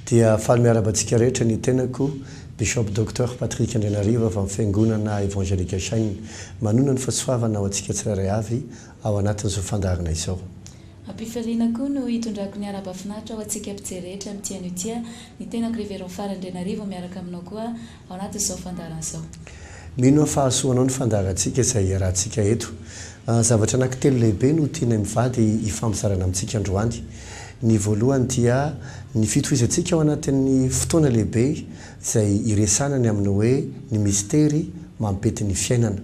Dia faly miarahaba antsika rehetra ny tenako, Bishop Docteur Patrick Andrianarivo avy amin'ny Fiangonana Evangelique Shine. Manonona ny fahasoavana ho antsika tsirairay avy ao anatin'izao fandaharana izao. Am-pifaliana koa no hitondrako ny arahaba finaritra ho antsika mpijery rehetra amin'ity anio ity. Ny tenako Révérend Fara Andrianarivo miaraka aminao koa ao anatin'izao fandaharana izao. Mino aho fa hahasoa anao ny fandaharantsika izay iarahantsika eto. Zavatra anankitelo lehibe no tianay mivady hifampizarana amintsika androany. Ny voalohany dia ny fitohizantsika ao anatin'ny fotoana lehibe izay iresahana ny amin'ny hoe ny mistery mampety ny fiainana.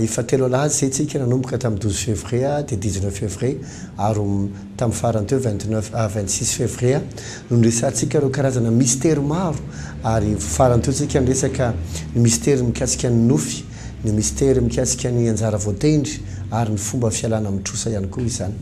Efa telo alahady izay tsika nanomboka tamin'ny douze février dia dix neuf février ary tamin'ny farany teo vingt neuf vingt six février no niresahantsika ireo karazana mistery maro ary farany teo tsika niresaka ny mistery mikasika ny nofy, ny mistery mikasika ny anjara voatendry ary ny fomba fialana amin'ny trosa ihany koa izany.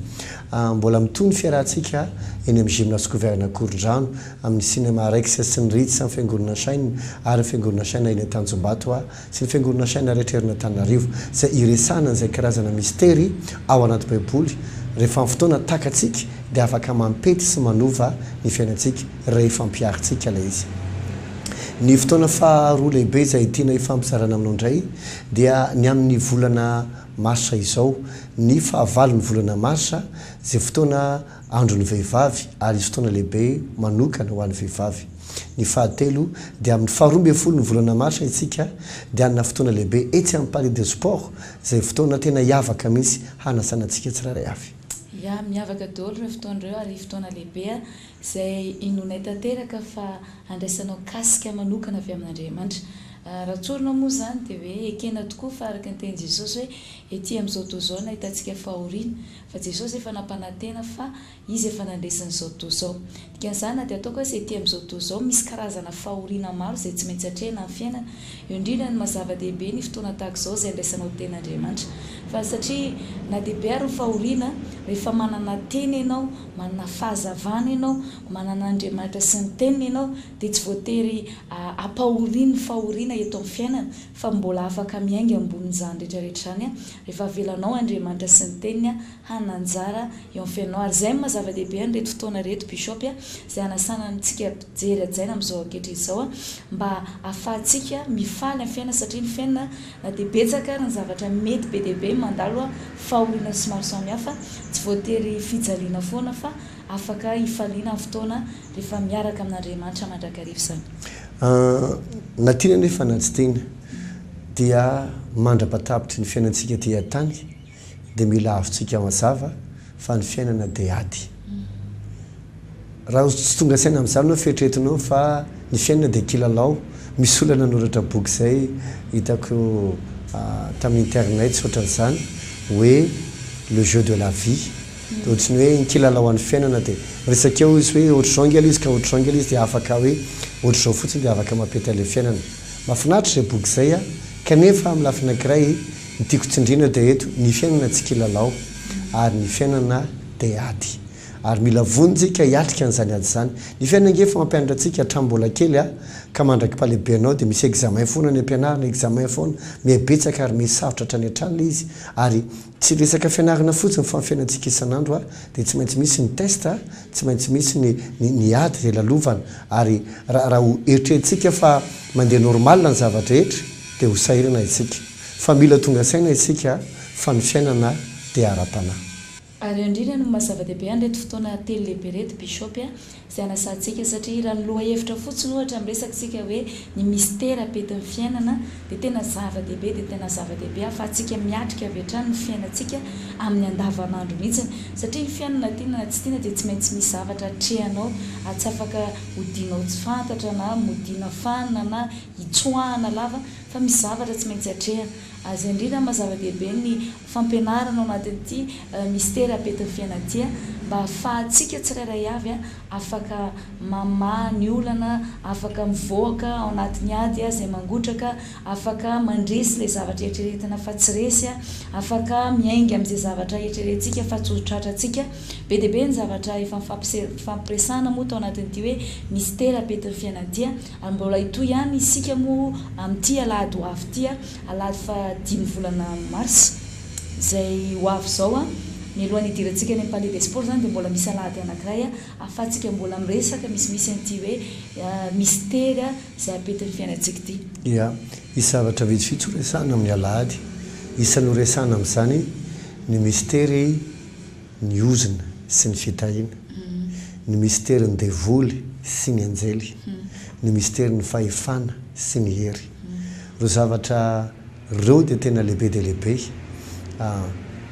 Mbola mitohy ny fiarahantsika eny amin'ny Gymnase Couvert Ankorondrano, amin'ny Cinéma Rex sy ny Ritz, amin'ny Fiangonana Shine ary ny Fiangonana Shine eny Tanjombato sy ny Fiangonana Shine rehetra eran' Antananarivo, izay iresahana an'izay karazana mistery ao anaty Baiboly, rehefa amin'ny fotoana takatsika dia afaka mampety sy manova ny fiainantsika rehefa ampiharintsika ilay izy. Ny fotoana faharoa lehibe izay tiana hifampizarana aminao indray dia ny amin'ny volana marsa izao, ny fahavalon'ny volana marsa, izay fotoana Andron'ny vehivavy ary hisy fotoana lehibe manokana ho an'ny vehivavy. Ny fahatelo dia amin'ny faharoa ambin'ny folo ny volana marsa isika dia hanana fotoana lehibe etsy amin'ny Palais des Sports izay fotoana tena hiavaka mihitsy hanasana antsika tsirairay avy. Ya, miavaka daholo ireo fotoana ireo ary fotoana lehibe izay inoanay tanteraka fa handraisanao kasika manokana avy amin'Andriamanitra. Raha tsorina moa izany dia hoe ekena tokoa fa araka ny tenin'i Jesosy hoe ety amin'izao tontolo izao no ahitantsika fahoriana Fa Jesosy efa nampanantena fa Izy efa nandresy an'izao tontolo izao. Dikan'izany na dia ataoko aza ety amin'izao tontolo izao misy karazana fahoriana maro izay tsy maintsy atrehina amin'ny fiainana, eo indrindra no maha zava-dehibe ny fotoana tahaka izao izay andraisanao tena Andriamanitra. Fa satria na dia be ary ny fahoriana, rehefa manana teny ianao, manana fahazavana ianao, manana Andriamanitra sy ny teniny ianao, dia tsy voatery ampahorian'ny fahoriana eto amin'ny fiainana fa mbola afaka miainga ambonin'izany rehetra rehetra izany Rehefa avelanao Andriamanitra sy ny Teniny hanana anjara eo amin'ny fiainanao. Ary izay no maha zava-dehibe an'ireto fotoana ireto Bishop izay hanasana antsika mpijery hajaina amin'izao ankehitriny izao mba hahafahantsika mifaly amin'ny fiainana satria ny fiainana na dia betsaka ary ny zavatra mety be dia be mandalo fahoriana sy maro samihafa tsy voatery fijaliana foana fa afaka hifaliana amin'ny fotoana rehefa miaraka amin'Andriamanitra mandrakariva izany. Na tiana anefa na tsy tiana dia mandra-patapitry ny fiainantsika ety an-tany dia mila azontsika mazava fa ny fiainana dia ady. Raha tsy tonga saina amin'izany ianao fieritreretinao fa ny fiainana dia kilalao, misy olona nanoratra boky izay hitako tamin'ny internet sy ohatran'izany hoe le jeu de la vie, dia ohatran'ny hoe ny kilalao an'ny fiainana dia miresaka eo izy hoe ohatr'izao ange ilay izy ka ohatr'izao ange ilay izy dia afaka hoe ohatr'izao fotsiny dia afaka mampety an'ilay fiainana. Mahafinaritra izay boky izay a! Kanefa amin'ny lafiny anankiray, ny tiako tsindriana dia eto, ny fiainana tsy kilalao, ary ny fiainana dia ady. Ary mila vonona isika hiatrika an'izany ady izany. Ny fiainana ange efa mampianatra antsika hatramin'ny mbola kely a! Ka mandra-pahalehibenao dia misy examen foana any am-pianarana, examen foana, miha betsaka ary miha sarotra hatrany hatrany ilay izy. Ary tsy resaka fianarana fotsiny fa ny fiainantsika isan'andro a, dia tsy maintsy misy ny test a, tsy maintsy misy ny ny ny ady izay lalovana. Ary raha raha ho eritreretintsika fa mandeha normal ny zava-drehetra dia ho sahirana isika. Fa mila tonga saina isika fa ny fiainana dia ara-panahy. Ary eo indrindra no maha zava-dehibe an'ireto fotoana telo lehibe ireto Bishop a, izay anasantsika satria raha ny lohahevitra fotsiny ohatra miresaka isika hoe ny mistera apetin'ny fiainana dia tena zava-dehibe dia tena zava-dehibe ahafahantsika miatrika avy hatrany ny fiainantsika amin'ny andavanandro mihitsiny satria ny fiainana tiana na tsy tiana dia tsy maintsy misy zavatra atrehanao ary tsy afaka hodianao tsy fantatra na modiana fanina na hitsoahana lava fa misy zavatra tsy maintsy atrehana ary izay indrindra no maha zava-dehibe ny fampianarana ao anatin'ity mistery apetin'ny fiainana ity mba ahafahantsika tsirairay avy afaka mamaha ny olana, afaka mivoaka ao anatin'ny ady izay mangotraka, afaka mandresy ilay zavatra eritreretina fa tsy resy, afaka miainga amin'izay zavatra eritreretintsika fa tsy ho tratrantsika. Be dia be ny zavatra efa nifampiresahana moa tao anatin'ity hoe mistery apetin'ny fiainana ity ary mbola hitohy ihany isika moa amin'ity alahady ho avy ity. Alahady faha dimy volana marsa izay ho avy izao. Mialohan'ny hidirantsika any amin'ny Palais des Sports izany dia mbola misy alahady anankiray ahafahantsika mbola miresaka misimisy an'ity hoe mistery izay apetin'ny fiainantsika ity. Ia. Hisy zavatra vitsivitsy ho resahana amin'ny alahady. Isan'ny ho resahana amin'izany ny mistery ny ozona sy ny fitahiana, ny misterin'ny devoly sy ny anjely, ny misterin'ny fahefana sy ny hery. Ireo zavatra ireo dia tena lehibe dia lehibe.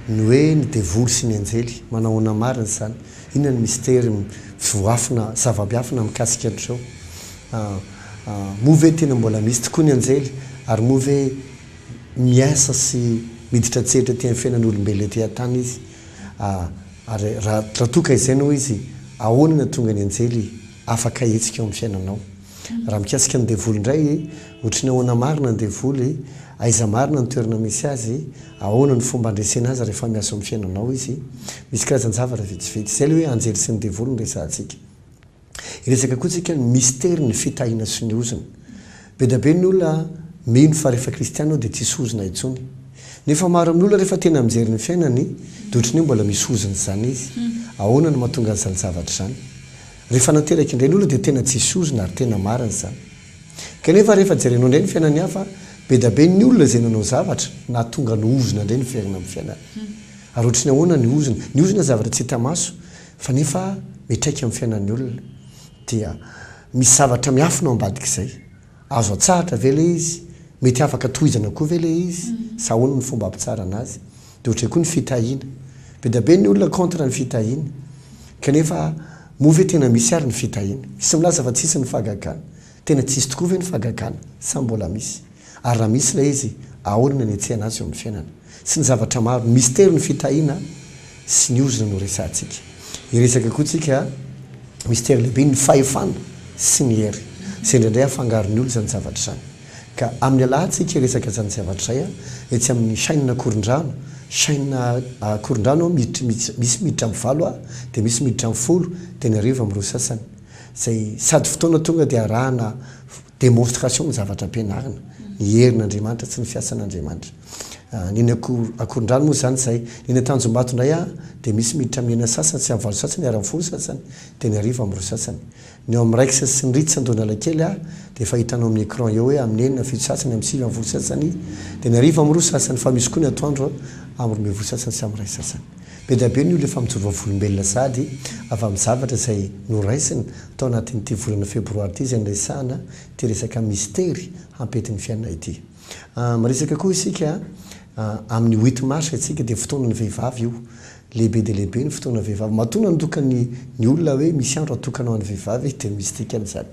Ny hoe ny devoly sy ny anjely, manao ahoana marina izany? Inona ny mistery voafina, zava-miafina mikasika an'ireo? Moa ve tena mbola misy tokoa ny anjely ary moa ve miasa sy miditra an-tsehatra ety amin'ny fiainan'olombelona ety an-tany izy? Ary raha toa ka izay no izy, ahoana no hahatonga ny anjely afaka hihetsika eo amin'ny fiainanao? Raha mikasika ny devoly indray, ohatry ny ahoana marina ny devoly? Aiza marina ny toerana misy azy? Ahoana ny fomba handresena azy rehefa miasa eo amin'ny fiainanao izy? Misy karazan-javatra vitsivitsy. Izay ilay hoe anjely sy ny devoly no resahantsika. Hiresaka koa tsika ny mistery ny fitahiana sy ny ozona. Be dia be ny olona mino fa rehefa kristiana aho dia tsisy ozona intsony. Nefa maro amin'ny olona rehefa tena mijery ny fiainany dia ohatran'ny hoe mbola misy ozona izany izy. Ahoana no mahatonga an'izany zavatra izany? Rehefa nateraka indray ny olona dia tena tsisy ozona ary tena marina izany. Kanefa rehefa jerenao indray ny fiainan'ny hafa, be dia be ny olona izay nanao zavatra nahatonga ny ozona indray niverina amin'ny fiainany. Ary ohatran'ny ahoana ny ozona? Ny ozona zavatra tsy hita maso Fa nefa mitraika amin'ny fiainan'ny olona. Dia misy zavatra miafina ao ambadik'izay. Azo atsahatra ve ilay izy? Mety afaka tohizana koa ve ilay izy? Sa ahoana ny fomba hampitsarana azy? Dia ohatray koa ny fitahiana. Be dia be ny olona contre ny fitahiana. Kanefa moa ve tena misy ary ny fitahiana? Misy milaza fa tsisy ny fahagagana. Tena tsisy tokoa ve ny fahagagana sa mbola misy? Ary raha misy ilay izy, ahoana ny anetsehana azy eo amin'ny fiainana? Sy ny zavatra maro. Ny mistery ny fitahiana sy ny ozona no resahantsika. Hiresaka koa tsika mistery lehibe ny fahefana sy ny hery. Izay indraindray afangaron'ny olona izany zavatra izany. Ka amin'ny alahady tsika hiresaka izany zavatra izay etsy amin'ny chaine Akorondrano. Chaine Akorondrano miditra misy miditra amin'ny valo dia misy miditra amin'ny folo dia ny hariva amin'ny roa sasany. Izay sady fotoana tonga dia arahana Démonstration ny zavatra ampianarina, ny herin'Andriamanitra sy ny fiasan'Andriamanitra. Ny eny Akorondrano moa izany izay. Ny eny Tanjombato indray dia misy miditra amin'ny enina sasany sy amin'ny valo sasany ary amin'ny folo sasany, dia ny hariva amin'ny roa sasany. Ny ao amin'ny Rex sy ny Ritz Andohanalakely dia efa hitanao amin'ny écran eo hoe amin'ny enina, fito sasany, amin'ny sivy, amin'ny folo sasany, dia ny hariva amin'ny roa sasany, fa misy koa ny atoandro amin'ny 12 sasany sy amin'ny iray sasany. Be dia be ny olona efa mijoro vavolombelona sahady avy amin'ny zavatra izay noraisiny tao anatin'ity volana febroary ity izay niresahana ity resaka mistery hampety ny fiainana ity. Miresaka koa isika amin'ny huit mars isika dia fotoanan'ny vehivavy io. Lehibe dia lehibe ny fotoana vehivavy. Matoa nandoka ny ny olona hoe misy andro atokana ho an'ny vehivavy dia misy dikany izany.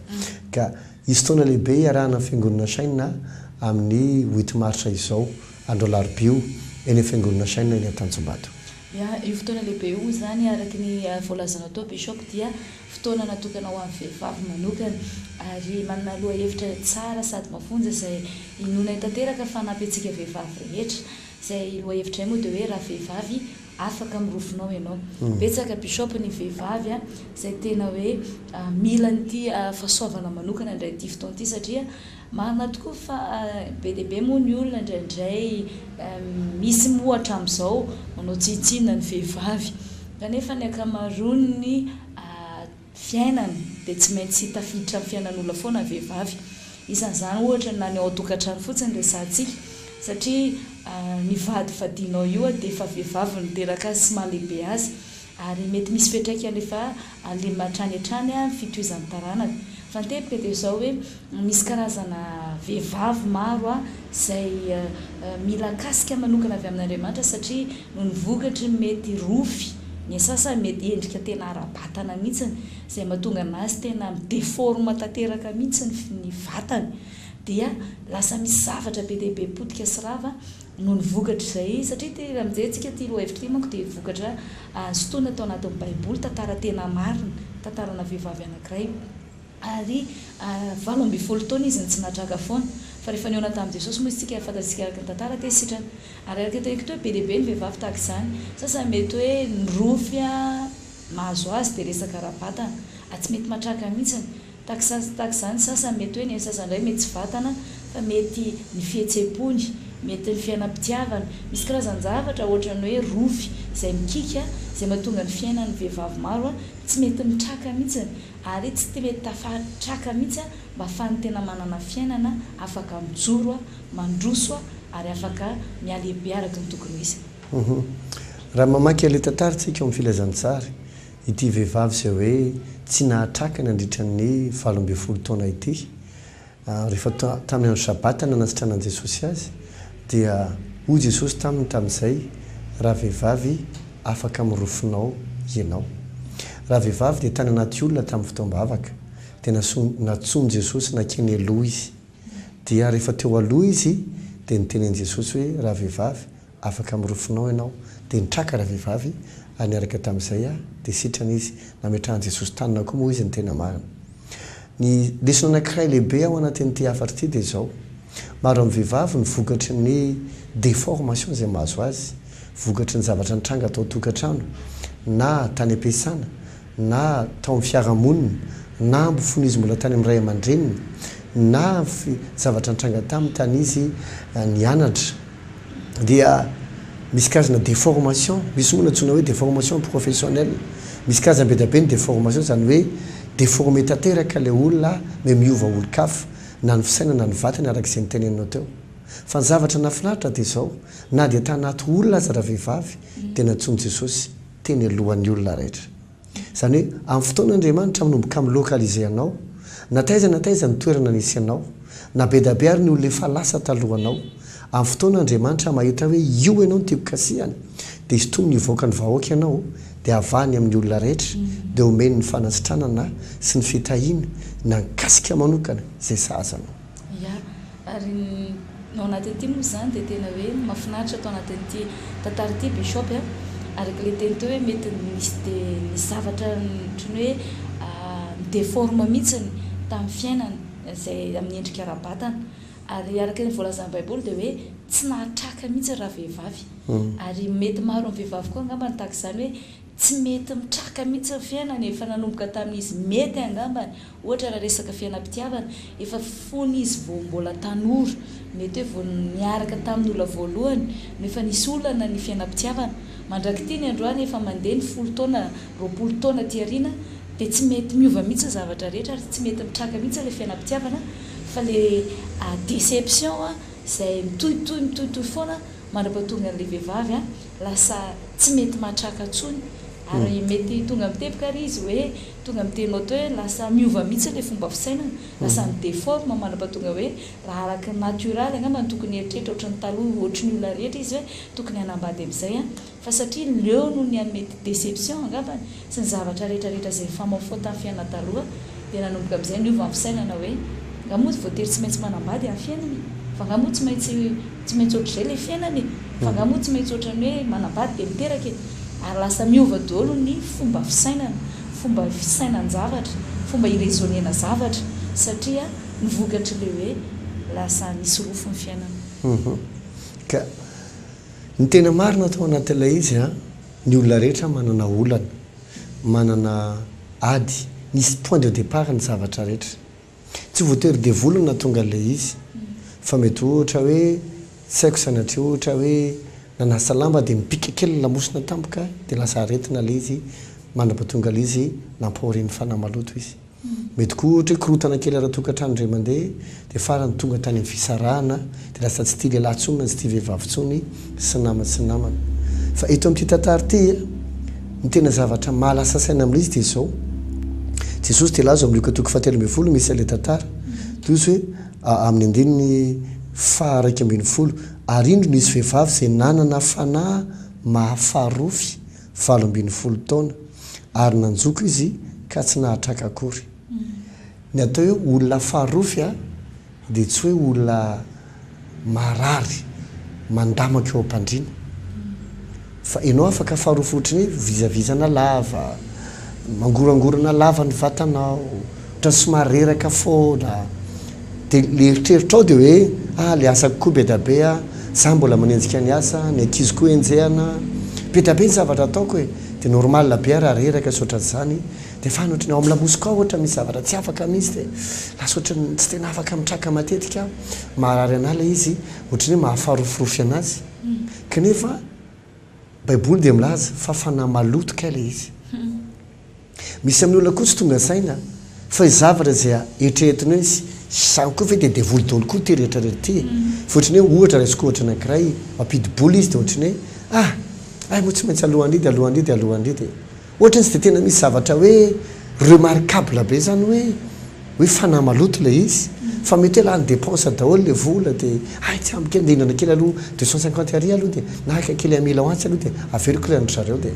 Ka hisy fotoana lehibe hiarahana amin'ny fiangonana Shine amin'ny huit mars izao, andro alarobia io, eny amin'ny fiangonana Shine eny Antanjombato. Ya, io fotoana lehibe io moa izany araka ny voalazanao teo Bishop dia fotoana natokana ho an'ny vehivavy manokana ary manana lohahevitra tsara sady mafonja izay inoanay tanteraka fa hanampy antsika vehivavy rehetra. Izay lohahevitray moa dia hoe raha vehivavy afaka amin'ny rofinao ianao. Betsaka Bishop ny vehivavy izay tena hoe mila an'ity fahasoavana manokana indray ity fotoana ity satria Marina tokoa fa be dia be moa ny olona indraindray misy moa hatramin'izao manao tsinontsinona ny vehivavy kanefa ny ankamaroan'ny fiainana dia tsy maintsy tafiditra amin'ny fiainan'olona foana ny vehivavy. Isan'izany ohatra na ny ao an-tokantrano fotsiny resahantsika satria ny vady vadianao io dia efa vehivavy niteraka azy sy mahalehibe azy Ary mety misy fiantraikany efa alema hatrany hatrany ny fitohizan'ny taranaka. Fa ny teboka dia izao hoe misy karazana vehivavy maro izay mila kasika manokana avy amin'Andriamanitra satria noho ny vokatry ny mety rofy, ny sasany mety endrika tena ara-batana mihitsy izay mahatonga an'azy tena mi-deforme tanteraka mihitsy ny vatany dia lasa misy zavatra be dia be potika sy rava noho ny vokatr'izay, satria ity raha mijery tsika ity lohahevitra ity manko dia vokatra sintonina tao anatin'ny baiboly, tantara tena marina, tantarana vehivavy anankiray, ary 18 taona izy no tsy natraka foana, fa rehefa nihaona tamin'i Jesosy moa isika fantatsika araka ny tantara dia sitrana, ary araka ny teniko teo be dia be ny vehivavy tahaka izany, sasany mety hoe ny rofy mahazo azy dia resaka ara-batana, ary tsy mety matraka mihitsiny. Tahaka izany sasany mety hoe ny an'ny sasany indray mety tsy vatana fa mety ny fihetsem-pony. mety ny fiainam-pitiavana, misy karazan-javatra ohatran'ny hoe rofy izay mikiky izay mahatonga ny fiainan'ny vehivavy maro tsy mety mitraka mihitsy ary tsy mety tafatraka mihitsy mba ahafahan'ny tena manana fiainana afaka mijoro, mandroso ary afaka mihalehibe araka ny tokony ho izy. Raha mamaky ilay tantara isika ao amin'ny Filazantsara, ity vehivavy izay hoe tsy nahatraka nandritra ny 18 taona ity, rehefa tamin'ny andro Sabata nanasitranan'i Jesosy azy, dia hoy Jesosy taminy tamin'izay, Ravehivavy, afaka amin'ny rofinao ianao. Ravehivavy dia tany anaty olona tamin'ny fotoam-bavaka, dia nantsoin'i Jesosy nankeny aloha izy. Dia rehefa teo aloha izy, dia niteny an'i Jesosy hoe, Ravehivavy, afaka amin'ny rofinao ianao. Dia nitraka ravehivavy, ary niaraka tamin'izay dia sitrana izy. Nametrahan'i Jesosy tanana koa moa izy ny tena marina. Ny lesona anankiray lehibe ao anatin'ity hafatra ity dia izao, maro amin'ny vehivavy no vokatry ny déformation izay mahazo azy, vokatry ny zavatra nitranga tao an-tokantrano, na tany am-piasana, na tao amin'ny fiarahamonina, na fony izy mbola tany amin'ny ray aman-dreniny, na zavatra nitranga taminy tany izy nianatra, dia misy karazana déformation, misy moa ny antsoina hoe déformation professionnelle, misy karazany be dia be ny déformation, izany hoe déformé tanteraka ilay olona mais miova olon-kafa, na ny fisainana na ny vatany araka izay noteneninao teo. Fa ny zavatra nahafinaritra dia izao, na dia tanaty olona aza ravehivavy dia nantsoin'i Jesosy teny alohan'ny olona rehetra. Izany hoe amin'ny fotoana Andriamanitra manomboka mi-localiser anao, na taiza na taiza ny toerana nisy anao, na be da be ary ny olona efa lasa talohanao, amin'ny fotoana Andriamanitra mahita hoe io ianao no tiako kasihana, dia sintominy hivoaka ny vahoaka ianao, dia avahany amin'ny olona rehetra, dia omeny ny fanasitranana sy ny fitahiana na ny kasika manokana izay sahaza anao. Ya, ary ny ao anatin'ity moa izany dia tena hoe mahafinaritra ato anatin'ity tantara ity Bishop a, araka ilay teny teo hoe mety nisy dia nisy zavatra ohatran'ny hoe ni-deforme mihitsy tamin'ny fiainany izay amin'ny endrika ara-batana, ary araka ny voalazan'ny baiboly dia hoe tsy nahatraka mihitsy ravehivavy, ary mety maro amin'ny vehivavy koa angamba ny tahaka izany hoe tsy mety mitraka mihitsy ny fiainany, efa nanomboka tamin'izy mety angambany Ohatra raha resaka fiainam-pitiavana, efa fony izy vao mbola tanora, mety hoe vao niaraka tamin'olona voalohany no efa nisy olana ny fiainam-pitiavana. Mandrak'ity ny androany efa mandeha ny folo taona, 20 taona aty aoriana dia tsy mety miova mihitsy ny zavatra rehetra ary tsy mety mitraka mihitsy ilay fiainam-pitiavana fa ilay déception izay mitohitohy mitohitohy foana mandra-pahatonga an'ilay vehivavy lasa tsy mety mahatraka intsony ary mety tonga miteboka ary izy hoe Tonga miteny oto hoe lasa miova mihitsy ilay fomba fisainana, lasa mi-deforme mandrapatonga hoe raha araka ny natioraly angamba no tokony hieritreritra ohatran'ny taloha ohatry ny olona rehetra izy hoe tokony hanambady amin'izay an, fa satria leo noho ny an'ny mety deception angambany sy ny zavatra rehetra rehetra izay nifamahofaho tamin'ny fiainana taloha dia nanomboka amin'izay niova ny fisainana hoe nga moa voatery tsy maintsy manambady amin'ny fiainana e? Fa nga moa tsy maintsy tsy maintsy ohatr'izay ilay fiainana e? Fa nga moa tsy maintsy ohatran'ny hoe manambady dia miteraka e? Ary lasa miova daholo ny fomba fisainana, fomba fisainan-javatra, fomba hi-raisonner-na zavatra satria ny vokatr'ilay hoe lasa nisy rofy ny fiainana. Hum. Ka ny tena marina tao anatin'ilay izy an, ny olona rehetra manana olana, manana ady, nisy point de départ ny zavatra rehetra. Tsy voatery devoly no nahatonga an'ilay izy fa mety ohatra hoe tsy haiko sanatria ohatra hoe nanasa lamba dia mipika kely ny lamosina tampoka dia lasa aretina ilay izy mandrapatonga ilay izy nampahorian'ny fanahy maloto izy. Mety koa ohatra hoe korontana kely ara-tokantrano indray mandeha dia farany tonga tany amin'ny fisarahana dia lasa tsy tia lehilahy intsony na tsy tia vehivavy intsony sy ny namany sy ny namany. Fa eto amin'ity tantara ity, ny tena zavatra mahalasa saina amin'ilay izy dia izao, Jesosy dia laza ao amin'ny Lioka toko fahatelo ambinifolo misy an'ilay tantara, toy izy hoe amin'ny andininy faha 11, ary indro nisy vehivavy izay nanana fanahy mahafarofy 18 taona, ary nanjoko izy ka tsy nahatraka akory. Ny atao hoe olona farofy dia tsy hoe olona marary mandamaka eo am-pandriana fa ianao afaka farofy ohatry ny hoe vizavizana lava, mangorangorana lava ny vatanao, ohatran'ny somary reraka foana, dia le eritreritrao dia hoe ah le asako koa be dia be ah, za mbola manenjika ny asa, ny ankizy koa enjehana, be dia be ny zavatra ataoko e! Dia normal be raha reraka sy ohatran'izany dia fa any ohatran'ny ao amin'ny lamosiko ao ohatra misy zavatra tsy afaka mihitsy dia lasa ohatran'ny tsy tena afaka mitraka matetika aho, maharary an'ahy ilay izy, ohatran'ny hoe mahafarofirofy an'azy. Kanefa baiboly dia milaza fa fanahy maloto kay ilay izy. Misy amin'ny olona koa tsy tonga saina fa io zavatra izay eritreretiny hoe izany koa ve dia devoly daholo koa ity rehetra rehetra ity e! Fa ohatran'ny hoe ohatra raisiko ohatra anankiray mampidi-bola izy dia ohatran'ny hoe ah! Hay moa tsy maintsy alohan'ry dia alohan'ry dia alohan'ry dia ohatran'ny tsy dia tena misy zavatra hoe remarquable be izany hoe hoe fanahy maloto ilay izy fa mety hoe lany dépense daholo ilay vola dia hay tsy ampy kely ndeha hihinana kely aloha 250 ariary aloha dia na haka kely un mille atsy aloha dia averiko ilay an-dry zareo dia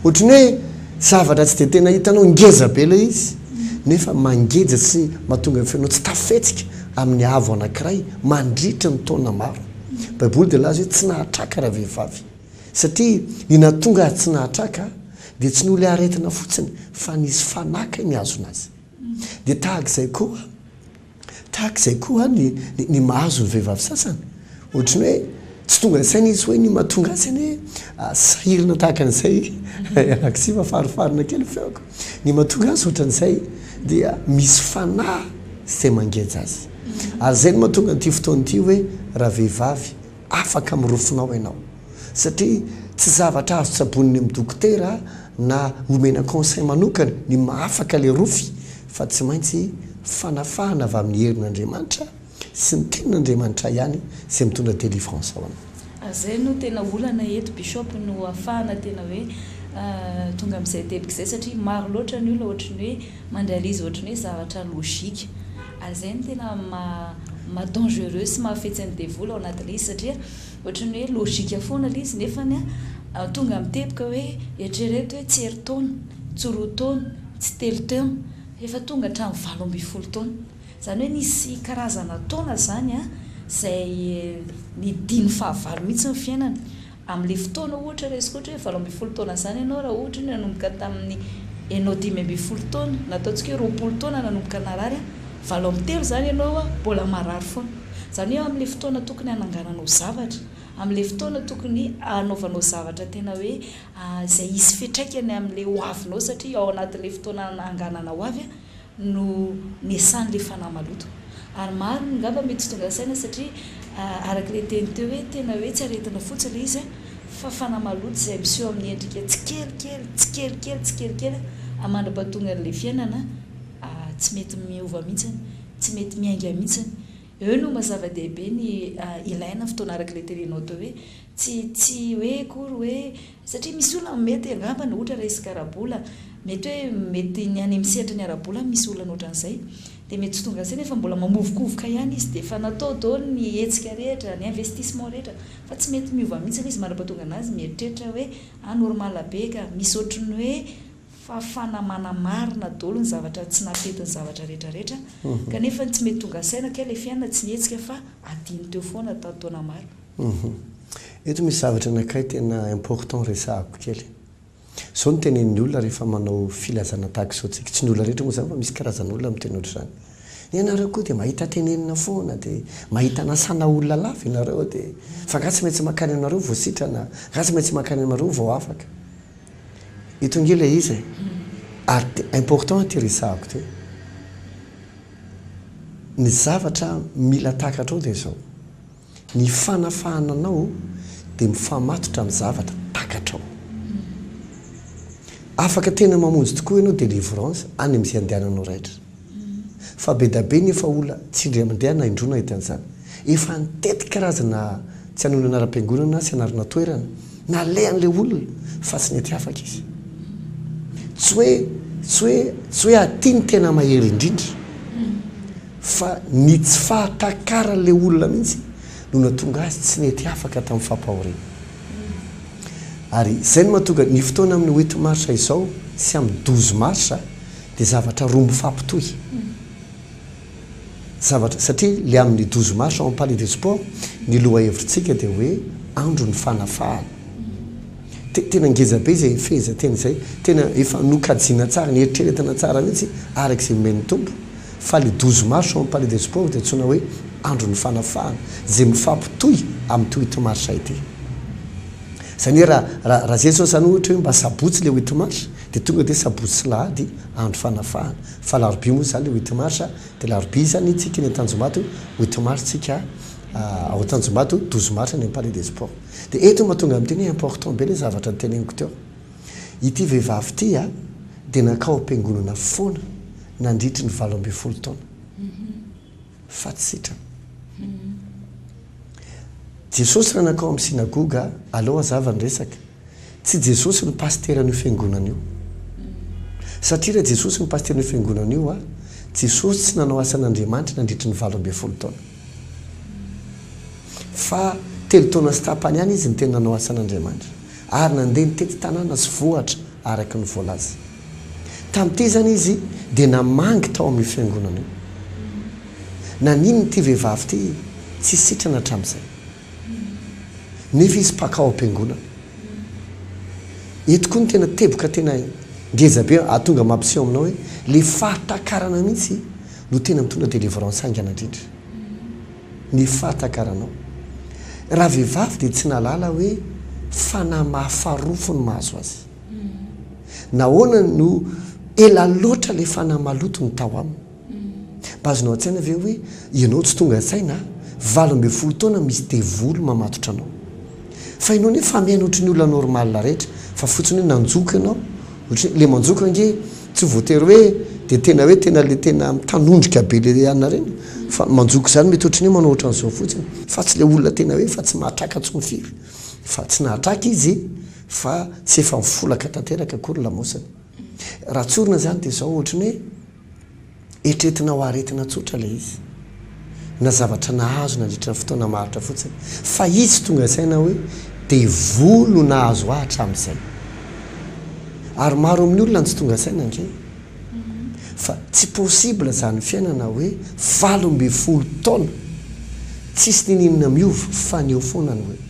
ohatran'ny hoe zavatra tsy dia tena hitanao ngeza be ilay izy nefa mangeja sy mahatonga ny feonao tsy tafihetsika amin'ny haavo anankiray mandritra ny taona maro. Baiboly dia laza hoe tsy nahatraka ravehivavy satria ny nahatonga azy tsy nahatraka dia tsy noho ilay aretina fotsiny fa nisy fanahy kay nihazona azy. Dia tahaka izay koa, tahaka izay koa ny ny mahazo ny vehivavy sasany. Ohatry ny hoe tsy tonga saina izy hoe ny mahatonga azy anie sahirana tahaka an'izay, ialako fa farifarina kely ny feoko. Ny mahatonga azy ohatran'izay dia misy fanahy izay mangeja azy. Ary izay no mahatonga an'ity fotoana ity hoe ravehivavy afaka amin'ny rofinao ianao. Satria tsy zavatra azo tsaboin'ny amin'ny dokotera na omena conseil manokana ny mahafaka ilay rofy fa tsy maintsy fanafahana avy amin'ny herin'Andriamanitra sy ny tenin'Andriamanitra ihany izay mitondra délivrance ao anao. Ary izay no tena olana eto Bishop no ahafahana tena hoe tonga amin'izay teboka izay satria maro loatra ny olona ohatry ny hoe mandrealise ohatry ny hoe zavatra logique ary izay no tena maha maha dangereux sy mahafetsy ny devoly ao anatin'ilay izy satria Ohatry ny hoe logique foana ilay izy nefany tonga amin'ny teboka hoe eritrereto hoe tsy herintaona, tsy roa taona, tsy telo taona, efa tonga hatramin'ny 18 taona. Izany hoe nisy karazana taona izany izay nidin'ny fahavalo mihitsy ny fiainana. Amin'ilay fotoana ohatra raisiko ohatra hoe 18 taona izany ianao raha ohatra hoe nanomboka tamin'ny ianao 15 taona na ataontsika hoe 20 taona nanomboka narary, 83 izany ianao mbola marary foana. Izany hoe amin'ilay fotoana tokony hanangananao zavatra, amin'ilay fotoana tokony hanaovanao zavatra tena hoe izay hisy fiantraikany amin'ilay ho avinao satria ao anatin'ilay fotoana hananganana ho avy no niasan'ilay fanahy maloto. Ary maro angamba mety tsy tonga saina satria araka ilay teny teo hoe tena hoe tsy aretina fotsiny ilay izy fa fanahy maloto izay miseho amin'ny endrika tsikelikely, tsikelikely, tsikelikely mandra-pahatongan'ilay fiainana tsy mety miova mihitsy, tsy mety miainga mihitsy. Eo no maha zava-dehibe ny ilaina fotoana araka ilay teneninao teo hoe tsy tsy hoe akory hoe satria misy olona mety angamba ny ohatra resaka ara-bola mety hoe mety ny any amin'ny sehatra ny ara-bola misy olana ohatran'izay dia mety tsy tonga saina fa mbola mamovokovoka ihany izy dia efa natao daholo ny hetsika rehetra ny investissement rehetra fa tsy mety miova mihitsy ilay izy mandra-pahatonga an'azy mieritreritra hoe ah normal be ka misy ohatran'ny hoe Fahafana manamarina dolo ny zavatra tsy nampety ny zavatra rehetra rehetra kanefa ny tsy mety tonga saina kay le fiainana tsy nihetsika fa adino teo foana taona maro. Eto misy zavatra anankiray tena important resahako kely. Zao no tenenin'ny olona rehefa manao filazana tahaka izao tsika, tsy ny olona rehetra moa izany fa misy karazan'olona miteny ohatr'izany. Ny anareo koa dia mahita tenenina foana dia mahita anasana olona lava ianareo dia fa angaha tsy maintsy mankany aminareo vao sitrana, angaha tsy maintsy mankany aminareo vao afaka. Eto ange ilay izy e! Ary important ity resahako ity. Ny zavatra mila takatrao dia izao, ny fanafahana anao dia mifamatotra amin'ny zavatra takatrao. Afaka tena mamonjy tokoa ianao délivrance any amin'izay andehananao rehetra. Fa be da be nefa olona tsy indray mandeha na indroa nahita an'izany. Efa nitety karazana tsy hanonona anaram-piangonana sy anarana toerana nalehan'ilay olona fa tsy nety afaka izy. Tsy hoe tsy hoe tsy hoe aty ny tena mahery indrindra fa ny tsy fahatakaran'ilay olona mihitsy no nahatonga azy tsy nety afaka tamin'ny fampahoriana. Ary izay no mahatonga ny fotoana amin'ny huit mars izao sy amin'ny 12 mars dia zavatra roa mifampitohy. Zavatra, satria le amin'ny 12 mars ao amin'ny Palais des Sports, ny lohahevitritsika dia hoe andron'ny fanafahana. Te, tena ngeza be izay fehezanteny izay, tena efa nokajiana tsara, nieritreretina tsara mihitsy araka izay nomen'ny Tompo, fa le 12 mars ao amin'ny Palais des Sports dia antsoina hoe andron'ny fanafahana, izay mifampitohy amin'ity huit mars ity. Izany hoe raha raha raha zay zao izany ohatra hoe mba sabotsy ilay huit mars dia tonga dia sabotsy sy lahady andro fanafahana. Fa alarobia moa izany ilay huit mars dia alarobia izany tsika eny Antanjombato, huit mars tsika ao Antanjombato, 12 mars any amin'ny Palais des Sports. Dia eto no mahatonga miteny hoe important be ilay zavatra noteneniko teo. Ity vehivavy ity dia nankao am-piangonana foana nandritry ny 18 taona. Fa tsy sitrana. Jesosy raha nankao amin'ny synagoga, aleo hazava ny resaka, tsy Jesosy no pasiteran'io fiangonana io. Satria raha Jesosy no pasiteran'io fiangonana io, Jesosy tsy nanao asan'Andriamanitra nandritry ny 18 taona. Fa telo taona sy tapany ihany izy no tena nanao asan'Andriamanitra. Ary nandeha nitety tanàna sy vohitra araka ny voalaza. Tamin'ity izany izy dia namangy tao amin'io fiangonana io. Naninona ity vehivavy ity tsy sitrana hatramin'izay? Nefa izy mpakao am-piangonana. Eto koa no tena teboka tena ngeza be ahatonga mampiseho aminao hoe le fahatakarana mihitsy no tena mitondra délivrance haingana indrindra. Ny fahatakaranao. Raha vehivavy dia tsy nahalala hoe fanahy mahafarofo no mahazo azy. Nahoana no ela loatra le fanahy maloto no tao aminy? Mba azonao an-tsaina ve hoe ianao tsy tonga saina 18 taona misy devoly mamatotra anao? Fa ianao nefa miaina ohatry ny olona normal rehetra fa fotsiny hoe nanjoko ianao, ohatry ny le manjoko ange tsy voatery hoe de tena hoe tena le tena mitanondrika be le anona reny fa manjoko izany mety ohatry ny hoe manao ohatran'izao fotsiny fa tsy le olona tena hoe efa tsy mahatraka intsony firy fa tsy nahatraka izy fa tsy efa mifolaka tanteraka akory ny lamosiny. Raha tsorina izany dia izao ohatry ny hoe Eritreretina ho aretina tsotra ilay izy, na zavatra nahazo nandritra ny fotoana maharitra fotsiny, fa izy tsy tonga saina hoe devoly no nahazo ahy hatramin'izay. Ary maro amin'ny olona no tsy tonga saina ange fa tsy possible izany fiainana hoe 18 taona tsisy ninininona miova fa ny eo foana no eo.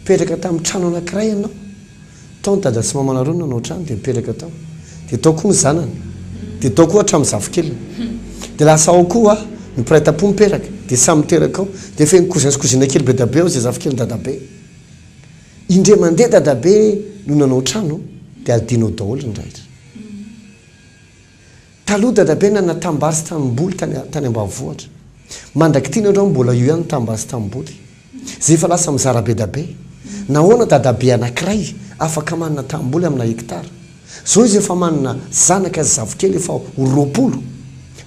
Nipetraka tamin'ny trano anankiray ianao. Tao ny dada sy mamanareo no nanao trano dia nipetraka tao. Dia tao koa ny zanany. Dia tao koa hatramin'ny zafikeliny. Dia lasa ao koa ny mpiray tampo miperaka. Dia samy miteraka ao. Dia feno cousin sy cousine kely be dia be ao izay zafikelin'i dadabe. Indray mandeha dadabe no nanao trano dia adino ao daholo ny rehetra. Taloha dadabe nanana tanimbary sy tanimboly tany tany ambanivohitra. Mandrak'ity nareo mbola io ihany ny tanimbary sy tanimboly. Zay efa lasa mizara bedabe. Nahoana dadabe anakiray afaka manana tanimboly amina hectare. Zao izy efa manana zanaka sy zafikely efa ho 20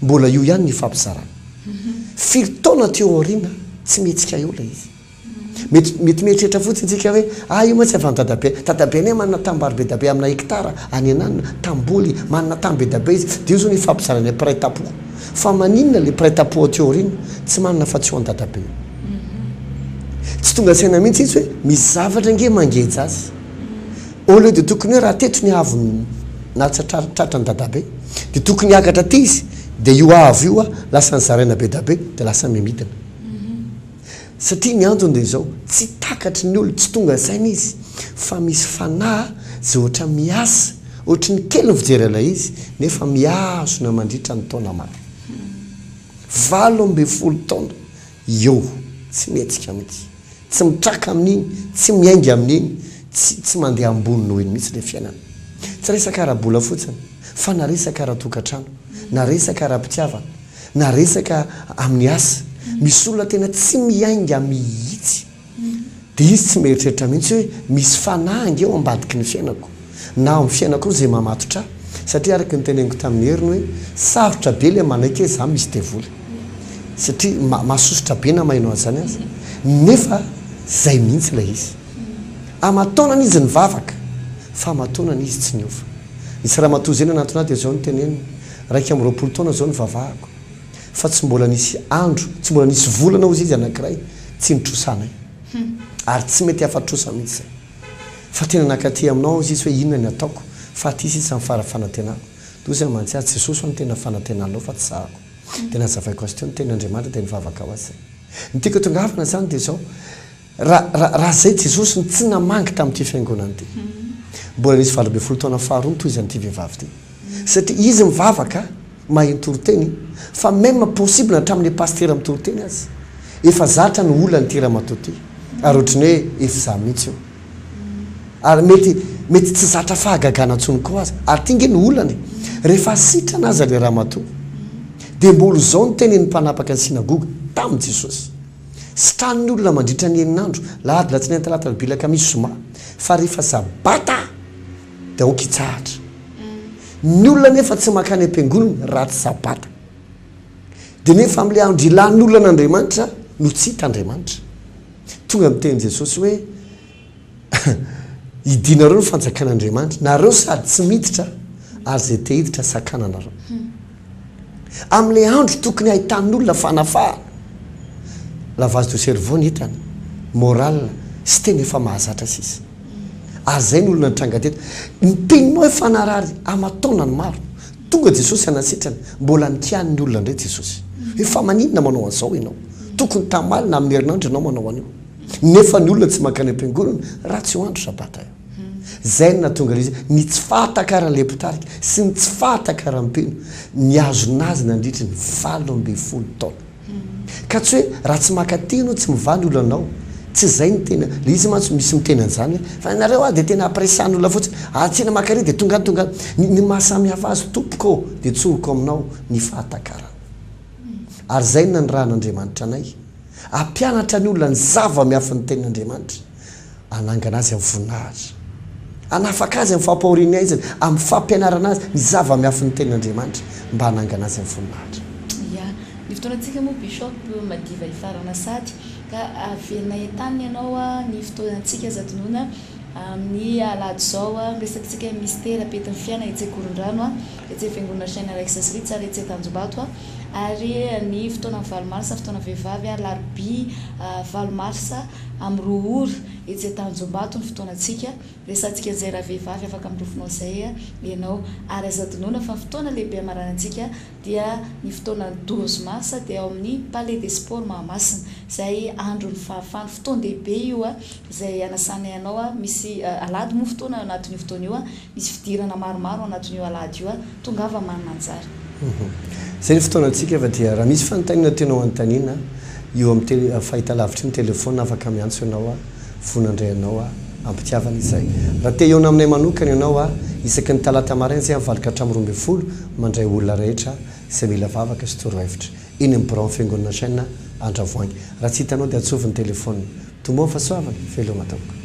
mbola io ihany ny ifampizarana. Firy taona aty aoriana tsy mihetsika eo ilay izy. Mety mety mieritreritra fotsiny tsika hoe ah io mantsy avy any dadabe. Dadabe anie manana tanimbary bedabe amina hectare any ananona, tamboly, manana tany bedabe izy. Dia io zao no ifampizarana ny mpiray tampo. Fa maninona le mpiray tampo aty aoriana tsy manana afa-tsy io an'i dadabe io. Tsy tonga saina mihitsy izy hoe misy zavatra ange mangeja azy. Au lieu de tokony hoe raha teto ny haavon'ny nahatratran'i dadabe dia tokony hiakatra aty izy dia io haavo io lasa nozaraina bedabe dia lasa mimidina. Satria ny antony dia izao, tsy takatry ny olona, tsy tonga saina izy fa misy fanahy izay ohatra miasa, ohatry ny kely ny fijery an'ilay izy, nefa mihazona mandritra ny taona maro. 18 taona eo, tsy mihetsika mihitsy, tsy mitraka amin'iny, tsy miainga amin'iny, tsy tsy mandeha ambony noho iny mihitsy ilay fiainana. Tsy resaka ara-bola fotsiny, fa na resaka ara-tokantrano, na resaka ara-pitiavana, na resaka amin'ny asa, misy olona tena tsy miainga mihitsy, dia izy tsy mieritreritra mihitsy hoe misy fanahy ange ao ambadiky ny fiainako, na ao amin'ny fiainako ao izay mamatotra ahy, satria araka ny teneniko tamin'i Heriny hoe sarotra be ilay manaiky hoe za misy devoly, satria mahasosotra be na maheno an'izany aza, nefa izay mihitsy ilay izy. Aman-taonany izy nivavaka, fa aman-taonany izy tsy niova. Nisy ramatoa izay nanantona ahy dia izao no teneniny, 21 taona izao nivavahako, fa tsy mbola nisy andro, tsy mbola nisy volana hozy izy anankiray tsy nitrosanay. Ary tsy mety afa-trosa mihitsy izay. Fa tena nankaty aminao hozy izy hoe inona ny ataoko, fa aty sisa ny fara fanantenako. Dia hozy aho mantsy azy, Jesosy ho'a no tena fanantenanao fa tsy zahako. Dia nazavaiko azy teo ny tenin'Andriamanitra dia nivavaka ho azy izay. Ny tiako hatongavana izany dia izao, Raha, raha, raha zay Jesosy no tsy namangy tamin'ity fiangonana ity. Mbola nisy 18 taona faharoa nitohizan'ity vehivavy ity. Satria izy mivavaka, mahay mitoriteny, fa même possible hatramin'ilay pasitera mitoriteny aza, efa zatra ny olan'ity ramatoa ity. Ary ohatran'ny hoe efa izaho mihitsy io. Ary mety mety tsy zatra fahagagana intsony koa aza. Ary ity nge no olana e. Rehefa sitrana aza ilay ramatoa, dia mbola izao no tenenin'ny mpanapaka ny synagoga tamin'i Jesosy. Sitrano ny olona mandritra ny enin'andro, lahady, latsinainy, talata, alarobia, alakamisy, zoma. Fa rehefa sabata dia aoka hitsahatra. Ny olona anefa tsy mankany am-piangonana raha tsy sabata. Dia nefa amin'ilay andro ilan'ny olona an'Andriamanitra no tsy hita Andriamanitra. Tonga miteny Jesosy hoe, Hidinareo ny fanjakan'Andriamanitra, nareo sady tsy miditra ary izay te hiditra sakananareo. Amin'ilay andro tokony hahitan'ny olona fanafahana, lavage de cerveau ny hitany, morale sy teny efa mahazatra sisa. Ary izay ny olona nitranga teto. Ny teninao efa narary aman-taonany maro. Tonga Jesosy hanasitrana, mbola nikianin'ny olona indray Jesosy. Hoe fa maninona manao an'izao ianao? Tokony tamaly na amin'ny herinandro ianao manao an'io. Nefa ny olona tsy mankany am-piangonana raha tsy io andro sabata io. Izay no nahatonga ilay izy, ny tsy fahatakaran'ilay mpitarika sy ny tsy fahatakaran'ny mpino nihazona azy nandritry ny 18 taona. Ka tsy hoe raha tsy maka aty ianao tsy mivaha ny olanao. Tsy izay no tena, ilay izy mantsy misy miteny an'izany hoe fa ianareo ah dia tena ampiresahan'ny olona fotsiny, ah tsy maka ary dia tonga any tonga any. Ny ny maha samy hafa azy tompoko ô dia tsoriko aminao ny fahatakarana. Ary izay no nanirahan'Andriamanitra anay. Hampianatra ny olona ny zava-miafin'ny tenin'Andriamanitra. Hanangana azy amin'ny voninahitra. Hanafaka azy amin'ny fampahorian'ny aizina, amin'ny fampianarana azy ny zava-miafin'ny Tenin'Andriamanitra, mba hanangana azy amin'ny voninahitra. Ya. Ny fotoanantsika moa Bishop madiva hifarana sady ka averina entanina ianao ny fotoanantsika aza adinoina amin'ny alahady izao miresakantsika Mister Petin'ny Fiainana etsy Ankorondrano etsy Fiangonana Chaîne Rex sy Ritz ary etsy Tanjombato ary ny fotoanan'ny valo marsa fotoana vehivavy alarobia valo marsa Amin'ny roa ora, etsy Tanjombato ny fotoanantsika, resahantsika an'izay ravehivavy afaka mirofonao izay ianao. Ary aza adinoina fa ny fotoana lehibe hamaranantsika dia ny fotoanan'ny 12 mars dia ao amin'ny Palais des Sports Mahamasina, izay andron'ny fahafahana, fotoan-dehibe io izay anasanay anao, misy alahady moa fotoana ao anatin'io fotoana io, Misy fidirana maromaro ao anatin'io alahady io, tongava manana anjara. Izay ny fotoanantsika fa dia raha misy fanontaniana tianao hanontaniana io amin'ny tele fahitalavitra io ny telephone afaka miantso ianao aho vonona handray anao aho am-pitiavana izay. Raha te hihaona aminay manokana ianao aho isaky ny talata maraina izay amin'ny valo ka hatramin'ny 12 mandray olona rehetra izay mila vavaka sy torohevitra eny amin'ny biraon'ny fiangonana chaîne Andravoahangy. Raha tsy hitanao dia antsovy ny telephone. Tomboa ny fahasoavana, veloma tompoko.